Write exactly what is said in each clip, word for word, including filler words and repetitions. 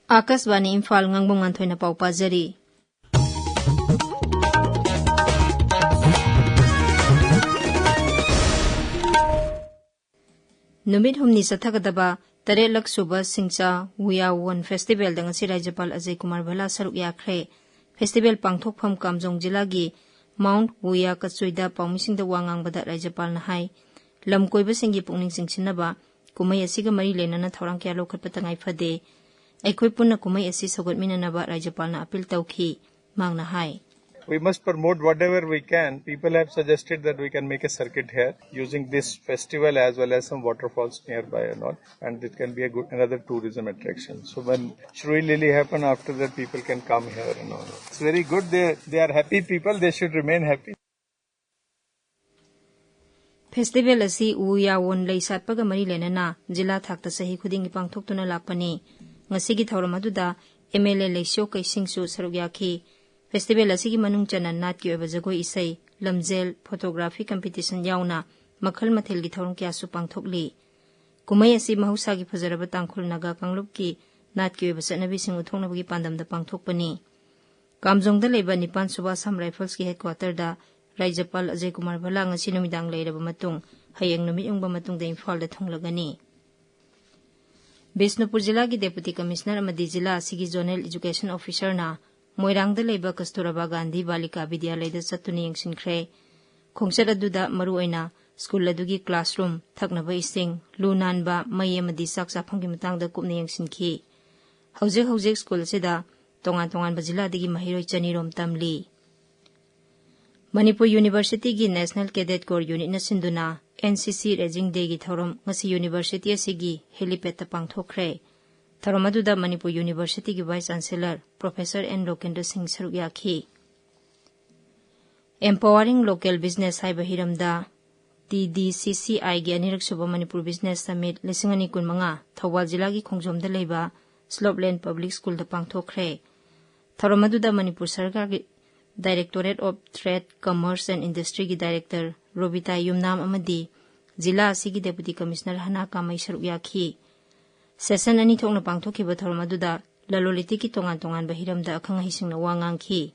ꯑꯥꯀꯥꯁꯕꯥꯅꯤ ꯏꯝꯐꯥꯜ, ꯉꯥꯡꯕꯝ ꯉꯥꯟꯊꯣꯏꯅ ꯄꯥꯎ ꯄꯥꯖꯔꯤ꯫ ꯅꯨꯃꯤꯠ ꯍꯨꯝꯅꯤ ꯆꯠꯊꯒꯗꯕ ꯇꯔꯦꯠꯂꯛ ꯁꯨꯕ ꯁꯤꯡꯆꯥ ꯋꯨꯌꯥꯋꯣꯟ ꯐꯦꯁꯇꯤꯚꯦꯜꯗ ꯉꯁꯤ ꯔꯥꯖ꯭ꯌꯄꯥꯜ ꯑꯖꯌ ꯀꯨꯃꯥꯔ ꯚꯜꯂꯥ ꯁꯔꯨꯛ ꯌꯥꯈ꯭ꯔꯦ꯫ ꯐꯦꯁꯇꯤꯚꯦꯜ ꯄꯥꯡꯊꯣꯛꯐꯝ ꯀꯥꯝꯖꯣꯡ ꯖꯤꯂꯥꯒꯤ ꯃꯥꯎꯟꯠ ꯋꯨꯌꯥ ꯀꯆꯨꯏꯗ ꯄꯥꯎꯃꯤꯁꯤꯡꯗ ꯋꯥ ꯉꯥꯡꯕꯗ ꯔꯥꯖ꯭ꯌꯄꯥꯜꯅ ꯍꯥꯏ, ꯂꯝ ꯀꯣꯏꯕꯁꯤꯡꯒꯤ ꯄꯨꯛꯅꯤꯡ ꯆꯤꯡꯁꯤꯟꯅꯕ ꯀꯨꯝꯍꯩ ꯑꯁꯤꯒ ꯃꯔꯤ ꯂꯩꯅꯅ ꯊꯧꯔꯥꯡ ꯀꯌꯥ ꯂꯧꯈꯠꯄ ꯇꯉꯥꯏ ꯐꯗꯦ꯫ ꯑꯩꯈꯣꯏ ꯄꯨꯟꯅ ꯀꯨꯝꯍꯩ ꯑꯁꯤ ꯁꯧꯒꯠꯃꯤꯟꯅꯅꯕ ꯔꯥꯖ꯭ꯌꯄꯥꯜꯅ ꯑꯄꯤꯜ ꯇꯧꯈꯤ꯫ ꯃꯍꯥꯛꯅ ꯍꯥꯏ, We must promote whatever we can. People have suggested that we can make a circuit here using this festival as well as some waterfalls nearby and all. And it can be a good, another tourism attraction. So when Shruti Lily happen, after that people can come here and all. It's very good. They, they are happy people. They should remain happy. Festival ꯑꯁꯤ ꯎ ꯌꯥꯋꯣꯟ ꯂꯩ ꯁꯥꯠꯄꯒ ꯃꯔꯤ ꯂꯩꯅꯅ ꯖꯤꯂꯥ ꯊꯥꯛꯇ ꯆꯍꯤ ꯈꯨꯗꯤꯡꯒꯤ ꯄꯥꯡꯊꯣꯛꯇꯨꯅ ꯂꯥꯛꯄꯅꯤ꯫ ꯉꯁꯤꯒꯤ ꯊꯧꯔꯝ ꯑꯗꯨꯗ ꯑꯦꯝ ꯑꯦꯜ ꯑꯦ ꯂꯩꯁꯤꯌꯣ ꯀꯩꯁꯤꯡꯁꯨ ꯁꯔꯨꯛ ꯌꯥꯈꯤ꯫ ꯐꯦꯁꯇꯤꯚꯦꯜ ꯑꯁꯤꯒꯤ ꯃꯅꯨꯡ ꯆꯟꯅ ꯅꯥꯠꯀꯤ ꯑꯣꯏꯕ ꯖꯒꯣꯏ ꯏꯁꯩ, ꯂꯝꯖꯦꯜ, ꯐꯣꯇꯣꯒ꯭ꯔꯥꯐꯤ ꯀꯝꯄꯤꯇꯤꯁꯟ ꯌꯥꯎꯅ ꯃꯈꯜ ꯃꯊꯦꯜꯒꯤ ꯊꯧꯔꯝ ꯀꯌꯥꯁꯨ ꯄꯥꯡꯊꯣꯛꯂꯤ꯫ ꯀꯨꯝꯍꯩ ꯑꯁꯤ ꯃꯍꯧꯁꯥꯒꯤ ꯐꯖꯔꯕ ꯇꯥꯡꯈꯨꯜ ꯅꯥꯒꯥ ꯀꯥꯡꯂꯨꯞꯀꯤ ꯅꯥꯠꯀꯤ ꯑꯣꯏꯕ ꯆꯠꯅꯕꯤꯁꯤꯡ ꯎꯠꯊꯣꯛꯅꯕꯒꯤ ꯄꯥꯟꯗꯝꯗ ꯄꯥꯡꯊꯣꯛꯄꯅꯤ꯫ ꯀꯥꯝꯖꯣꯡꯗ ꯂꯩꯕ ꯅꯤꯄꯥꯟ ꯁꯨꯕ ꯑꯁꯥꯝ ꯔꯥꯏꯐꯜꯁꯀꯤ ꯍꯦꯗꯀ꯭ꯋꯥꯇꯔꯗ ꯔꯥꯖ꯭ꯌꯄꯥꯜ ꯑꯖꯌ ꯀꯨꯃꯥꯔ ꯚꯜꯂꯥ ꯉꯁꯤ ꯅꯨꯃꯤꯗꯥꯡ ꯂꯩꯔꯕ ꯃꯇꯨꯡ ꯍꯌꯦꯡ ꯅꯨꯃꯤꯠ ꯌꯨꯡꯕ ꯃꯇꯨꯡꯗ ꯏꯝꯐꯥꯜꯗ ꯊꯨꯡꯂꯒꯅꯤ꯫ ꯕꯤꯁꯅꯨꯄꯨꯔ ꯖꯤꯂꯥꯒꯤ ꯗꯦꯄꯨꯇꯤ ꯀꯃꯤꯁꯅꯔ ꯑꯃꯗꯤ ꯖꯤꯂꯥ ꯑꯁꯤꯒꯤ ꯖꯣꯅꯦꯜ ꯑꯦꯖꯨꯀꯦꯁꯟ ꯑꯣꯐꯤꯁꯔꯅ ꯃꯣꯏꯔꯥꯡꯗ ꯂꯩꯕ ꯀꯁꯇꯨꯔꯕꯥ ꯒꯥꯟꯙꯤ ꯕꯥꯂꯤꯀꯥ ꯕꯤꯗ꯭ꯌꯥꯂꯌꯗ ꯆꯠꯇꯨꯅ ꯌꯦꯡꯁꯤꯟꯈ꯭ꯔꯦ꯫ ꯈꯣꯡꯆꯠ ꯑꯗꯨꯗ ꯃꯔꯨꯑꯣꯏꯅ ꯁ꯭ꯀꯨꯜ ꯑꯗꯨꯒꯤ ꯀ꯭ꯂꯥꯁꯔꯨꯝ, ꯊꯛꯅꯕ ꯏꯁꯤꯡ, ꯂꯨ ꯅꯥꯟꯕ, ꯃꯩ ꯑꯃꯗꯤ ꯆꯥꯛ ꯆꯥꯐꯝꯒꯤ ꯃꯇꯥꯡꯗ ꯀꯨꯞꯅ ꯌꯦꯡꯁꯤꯟꯈꯤ꯫ ꯍꯧꯖꯤꯛ ꯍꯧꯖꯤꯛ ꯁ꯭ꯀꯨꯜ ꯑꯁꯤꯗ ꯇꯣꯉꯥꯟ ꯇꯣꯉꯥꯟꯕ ꯖꯤꯂꯥꯗꯒꯤ ꯃꯍꯩꯔꯣꯏ ꯆꯅꯤ ꯔꯣꯝ ꯇꯝꯂꯤ꯫ ꯃꯅꯤꯄꯨꯔ ꯌꯨꯅꯤꯚꯔꯁꯤꯇꯤꯒꯤ ꯅꯦꯁꯅꯦꯜ ꯀꯦꯗꯦꯠ ꯀꯣꯔ ꯌꯨꯅꯤꯠꯅ ꯁꯤꯟꯗꯨꯅ ꯑꯦꯟ ꯁꯤ ꯁꯤ ꯔꯦꯖꯤꯡ ꯗꯦꯒꯤ ꯊꯧꯔꯝ ꯉꯁꯤ ꯌꯨꯅꯤꯚꯔꯁꯤꯇꯤ ꯑꯁꯤꯒꯤ ꯍꯦꯂꯤꯄꯦꯗꯇ ꯄꯥꯡꯊꯣꯛꯈ꯭ꯔꯦ꯫ ꯊꯧꯔꯝ ꯑꯗꯨꯗ ꯃꯅꯤꯄꯨꯔ ꯌꯨꯅꯤꯚꯔꯁꯤꯇꯤꯒꯤ vice chancellor professor N Lokendra Singh ꯁꯔꯨꯛ ꯌꯥꯈꯤ꯫ Empowering Local Business ꯍꯥꯏꯕ ꯍꯤꯔꯝꯗ ꯇꯤ ꯗꯤ ꯁꯤ ꯁꯤ ꯑꯥꯏꯒꯤ ꯑꯅꯤꯔꯛ ꯁꯨꯕ ꯃꯅꯤꯄꯨꯔ ꯕꯤꯖꯤꯅꯦꯁ ꯁꯃꯤꯠ ꯂꯤꯁꯤꯡ ꯑꯅꯤ ꯀꯨꯟꯃꯉꯥ ꯊꯧꯕꯥꯜ ꯖꯤꯂꯥꯒꯤ ꯈꯣꯡꯖꯣꯝꯗ ꯂꯩꯕ ꯁ꯭ꯂꯣꯞꯂꯦꯟ ꯄꯕ꯭ꯂꯤꯛ ꯁ꯭ꯀꯨꯜꯗ ꯄꯥꯡꯊꯣꯛꯈ꯭ꯔꯦ꯫ ꯊꯧꯔꯝ ꯑꯗꯨꯗ ꯃꯅꯤꯄꯨꯔ ꯁꯔꯀꯥꯔꯒꯤ Directorate of Trade, Commerce and Industryꯒꯤ ꯗꯥꯏꯔꯦꯛꯇꯔ ꯔꯣꯕꯤꯇꯥ ꯌꯨꯝꯅꯥꯝ ꯑꯃꯗꯤ ꯖꯤꯂꯥ ꯑꯁꯤꯒꯤ ꯗꯦꯄꯨꯇꯤ ꯀꯃꯤꯁꯅꯔ ꯍꯅꯥ ꯀꯥꯃꯩ ꯁꯔꯨꯛ ꯌꯥꯈꯤ꯫ ꯁꯦꯁꯟ ꯑꯅꯤ ꯊꯣꯛꯅ ꯄꯥꯡꯊꯣꯛꯈꯤꯕ ꯊꯧꯔꯝ ꯑꯗꯨꯗ ꯂꯂꯣꯟ ꯏꯇꯤꯛꯀꯤ ꯇꯣꯉꯥꯟ ꯇꯣꯉꯥꯟꯕ ꯍꯤꯔꯝꯗ ꯑꯈꯪ ꯑꯍꯩꯁꯤꯡꯅ ꯋꯥ ꯉꯥꯡꯈꯤ꯫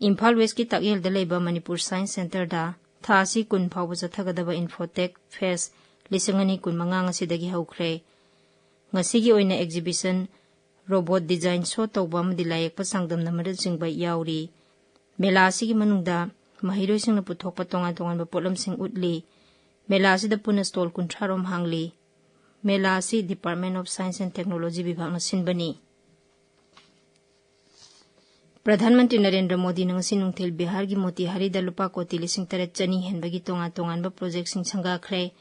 ꯏꯝꯐꯥꯜ ꯋꯦꯁꯀꯤ ꯇꯥꯛꯌꯦꯜꯗ ꯂꯩꯕ ꯃꯅꯤꯄꯨꯔ ꯁꯥꯏꯟꯁ ꯁꯦꯟꯇꯔꯗ ꯊꯥ ꯑꯁꯤ ꯀꯨꯟ ꯐꯥꯎꯕ ꯆꯠꯊꯒꯗꯕ ꯏꯟꯐꯣꯇꯦꯛ ꯐꯦꯁ ꯂꯤꯁꯤꯡ ꯑꯅꯤ ꯀꯨꯟꯃꯉꯥ ꯉꯁꯤꯗꯒꯤ ꯍꯧꯈ꯭ꯔꯦ꯫ ꯉꯁꯤꯒꯤ ꯑꯣꯏꯅ ꯑꯦꯛꯖꯤꯕꯤꯁꯟ, ꯔꯣꯕꯣꯠ ꯗꯤꯖꯥꯏꯟ ꯁꯣ ꯇꯧꯕ ꯑꯃꯗꯤ ꯂꯥꯏꯌꯦꯛꯄ ꯆꯥꯡꯗꯝꯅꯕꯅꯆꯤꯡꯕ ꯌꯥꯎꯔꯤ꯫ ꯃꯦꯂꯥ ꯑꯁꯤꯒꯤ ꯃꯅꯨꯡꯗ ꯃꯍꯩꯔꯣꯏꯁꯤꯡꯅ ꯄꯨꯊꯣꯛꯄ ꯇꯣꯉꯥꯟ ꯇꯣꯉꯥꯟꯕ ꯄꯣꯠꯂꯝꯁꯤꯡ ꯎꯠꯂꯤ꯫ ꯃꯦꯂꯥ ꯑꯁꯤꯗ ꯄꯨꯟꯅ ꯁ꯭ꯇꯣꯜ ꯀꯨꯟꯊ꯭ꯔꯥ ꯔꯣꯝ ꯍꯥꯡꯂꯤ꯫ ꯃꯦꯂꯥ ꯑꯁꯤ Department of Science and Technology ꯕꯤꯚꯥꯒꯅ ꯁꯤꯟꯕꯅꯤ꯫ Pradhan Mantri Narendra ꯃꯣꯗꯤꯅ ꯉꯁꯤ ꯅꯨꯡꯊꯤꯜ ꯕꯤꯍꯥꯔꯒꯤ ꯃꯣꯇꯤꯍꯥꯔꯤꯗ ꯂꯨꯄꯥ ꯀꯣꯇꯤ ꯂꯤꯁꯤꯡ ꯇꯔꯦꯠ ꯆꯅꯤ ꯍꯦꯟꯕꯒꯤ ꯇꯣꯉꯥꯟ ꯇꯣꯉꯥꯟꯕ ꯄ꯭ꯔꯣꯖꯦꯛꯁꯤꯡ ꯁꯪꯒꯥꯈ꯭ꯔꯦ꯫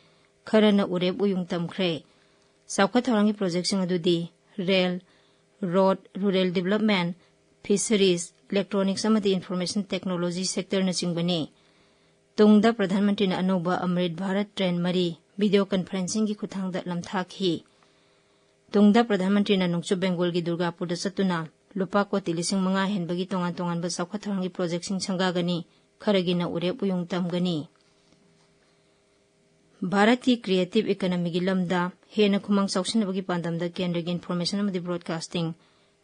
ꯈꯔꯅ ꯎꯔꯦꯞ ꯎꯌꯨꯡ ꯇꯝꯈ꯭ꯔꯦ꯫ ꯆꯥꯎꯈꯠ ꯊꯧꯔꯥꯡꯒꯤ ꯄ꯭ꯔꯣꯖꯦꯛꯁꯤꯡ ꯑꯗꯨꯗꯤ rail, road, rural development, fisheries, electronics ꯑꯃꯗꯤ ꯏꯟꯐꯣꯔꯃꯦꯁꯟ ꯇꯦꯛꯅꯣꯂꯣꯖꯤ ꯁꯦꯛꯇꯔꯅꯆꯤꯡꯕꯅꯤ꯫ ꯇꯨꯡꯗ ꯄ꯭ꯔꯙꯥꯟ ꯃꯟꯇ꯭ꯔꯤꯅ ꯑꯅꯧꯕ ꯑꯃ꯭ꯔꯤꯠ ꯚꯥꯔꯠ ꯇ꯭ꯔꯦꯟ ꯃꯔꯤ ꯚꯤꯗꯤꯑꯣ ꯀꯟꯐꯔꯦꯟꯁꯤꯡꯒꯤ ꯈꯨꯠꯊꯥꯡꯗ ꯂꯝꯊꯥꯈꯤ꯫ ꯇꯨꯡꯗ ꯄ꯭ꯔꯙꯥꯟ ꯃꯟꯇ꯭ꯔꯤꯅ ꯅꯣꯡꯆꯨꯞ ꯕꯦꯡꯒꯣꯜꯒꯤ ꯗꯨꯔꯒꯥꯄꯨꯔꯗ ꯆꯠꯇꯨꯅ ꯂꯨꯄꯥ ꯀꯣꯇꯤ ꯂꯤꯁꯤꯡ ꯃꯉꯥ ꯍꯦꯟꯕꯒꯤ ꯇꯣꯉꯥꯟ ꯇꯣꯉꯥꯟꯕ ꯆꯥꯎꯈꯠ ꯊꯧꯔꯥꯡꯒꯤ ꯄ꯭ꯔꯣꯖꯦꯛꯁꯤꯡ ꯁꯪꯒꯥꯒꯅꯤ, ꯈꯔꯒꯤꯅ ꯎꯔꯦꯞ ꯎꯌꯨꯡ ꯇꯝꯒꯅꯤ꯫ ꯚꯥꯔꯠꯀꯤ ꯀ꯭ꯔꯤꯌꯦꯇꯤꯚ ꯏꯀꯣꯅꯣꯃꯤꯒꯤ ꯂꯝꯗ ꯍꯦꯟꯅ ꯈꯨꯃꯥꯡ ꯆꯥꯎꯁꯤꯟꯅꯕꯒꯤ ꯄꯥꯟꯗꯝꯗ ꯀꯦꯟꯗ꯭ꯔꯒꯤ ꯏꯟꯐꯣꯔꯃꯦꯁꯟ ꯑꯃꯗꯤ ꯕ꯭ꯔꯣꯗꯀꯥꯁꯇꯤꯡ,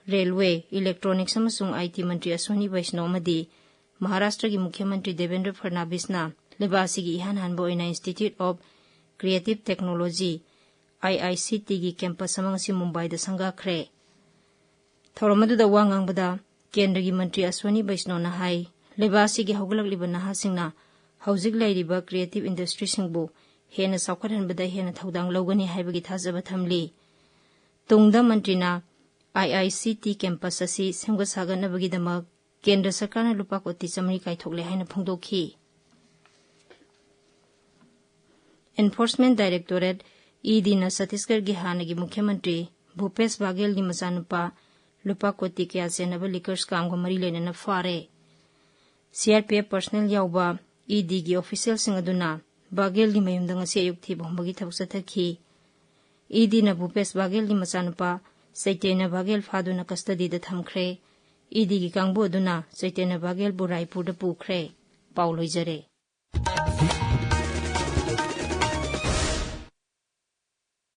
ꯔꯦꯜꯋꯦ, ꯏꯂꯦꯛꯇ꯭ꯔꯣꯅꯤꯛꯁ ꯑꯃꯁꯨꯡ ꯑꯥꯏ ꯇꯤ ꯃꯟꯇ꯭ꯔꯤ ꯑꯁ꯭ꯋꯤꯅꯤ ꯕꯩꯁꯅꯣ ꯑꯃꯗꯤ ꯃꯍꯥꯔꯥꯁꯇ꯭ꯔꯒꯤ ꯃꯨꯈ꯭ꯌ ꯃꯟꯇ꯭ꯔꯤ ꯗꯦꯕꯦꯟꯗ꯭ꯔ ꯐꯔꯅꯥꯕꯤꯁꯅ ꯂꯩꯕꯥꯛ ꯑꯁꯤꯒꯤ ꯏꯍꯥꯟ ꯍꯥꯟꯕ ꯑꯣꯏꯅ Institute of Creative Technology, I I C ꯇꯤꯒꯤ ꯀꯦꯝꯄꯁ ꯑꯃ ꯉꯁꯤ ꯃꯨꯝꯕꯥꯏꯗ ꯁꯪꯒꯥꯈ꯭ꯔꯦ꯫ ꯊꯧꯔꯝ ꯑꯗꯨꯗ ꯋꯥ ꯉꯥꯡꯕꯗ ꯀꯦꯟꯗ꯭ꯔꯒꯤ ꯃꯟꯇ꯭ꯔꯤ ꯑꯁ꯭ꯋꯤꯅꯤ ꯕꯩꯁꯅꯣꯅ ꯍꯥꯏ, ꯂꯩꯕꯥꯛ ꯑꯁꯤꯒꯤ ꯍꯧꯒꯠꯂꯛꯂꯤꯕ ꯅꯍꯥꯁꯤꯡꯅ ꯍꯧꯖꯤꯛ ꯂꯩꯔꯤꯕ ꯀ꯭ꯔꯤꯌꯦꯇꯤꯚ ꯏꯟꯗꯁꯇ꯭ꯔꯤꯁꯤꯡꯕꯨ ꯍꯦꯟꯅ ꯆꯥꯎꯈꯠꯍꯟꯕꯗ ꯍꯦꯟꯅ ꯊꯧꯗꯥꯡ ꯂꯧꯒꯅꯤ ꯍꯥꯏꯕꯒꯤ ꯊꯥꯖꯕ ꯊꯝꯂꯤ꯫ ꯇꯨꯡꯗ ꯃꯟꯇ꯭ꯔꯤꯅ ꯑꯥꯏ ꯑꯥꯏ ꯁꯤ ꯇꯤ ꯀꯦꯝꯄꯁ ꯑꯁꯤ ꯁꯦꯝꯒꯠ ꯁꯥꯒꯠꯅꯕꯒꯤꯗꯃꯛ ꯀꯦꯟꯗ꯭ꯔ ꯁꯔꯀꯥꯔꯅ ꯂꯨꯄꯥ ꯀꯣꯇꯤ ꯆꯥꯃꯔꯤ ꯀꯥꯏꯊꯣꯛꯂꯦ ꯍꯥꯏꯅ ꯐꯣꯡꯗꯣꯛꯈꯤ꯫ Enforcement Directorate, ꯏ ꯗꯤꯅ ꯁꯠꯇꯤꯁꯒꯔꯒꯤ ꯍꯥꯟꯅꯒꯤ ꯃꯨꯈ꯭ꯌ ꯃꯟꯇ꯭ꯔꯤ ꯚꯨꯄꯦꯁ ꯕꯥꯒꯦꯜꯒꯤ ꯃꯆꯥꯅꯨꯄꯥ ꯂꯨꯄꯥ ꯀꯣꯇꯤ ꯀꯌꯥ ꯆꯦꯟꯅꯕ ꯂꯤꯀꯔ ꯁ꯭ꯀꯥꯝꯒ ꯃꯔꯤ ꯂꯩꯅꯅ ꯐꯥꯔꯦ꯫ C R P F personal ꯌꯥꯎꯕ ꯏ ꯗꯤꯒꯤ ꯑꯣꯐꯤꯁꯤꯌꯦꯜꯁꯤꯡ ꯑꯗꯨꯅ ꯕꯥꯒꯦꯜꯒꯤ ꯃꯌꯨꯝꯗ ꯉꯁꯤ ꯑꯌꯨꯛ ꯊꯤꯕ ꯍꯨꯝꯕꯒꯤ ꯊꯕꯛ ꯆꯠꯊꯈꯤ꯫ ꯏ ꯗꯤꯅ ꯚꯨꯄꯦꯁ ꯕꯥꯒꯦꯜꯒꯤ ꯃꯆꯥꯅꯨꯄꯥ ꯆꯩꯇꯟꯌ ꯕꯥꯒꯦꯜ ꯐꯥꯗꯨꯅ ꯀꯁꯇꯗꯤꯗ ꯊꯝꯈ꯭ꯔꯦ꯫ ꯏ ꯗꯤꯒꯤ ꯀꯥꯡꯕꯨ ꯑꯗꯨꯅ ꯆꯩꯇꯟꯌ ꯕꯥꯒꯦꯜꯕꯨ ꯔꯥꯏꯄꯨꯔꯗ ꯄꯨꯈ꯭ꯔꯦ꯫ ꯄꯥꯎ ꯂꯣꯏꯖꯔꯦ꯫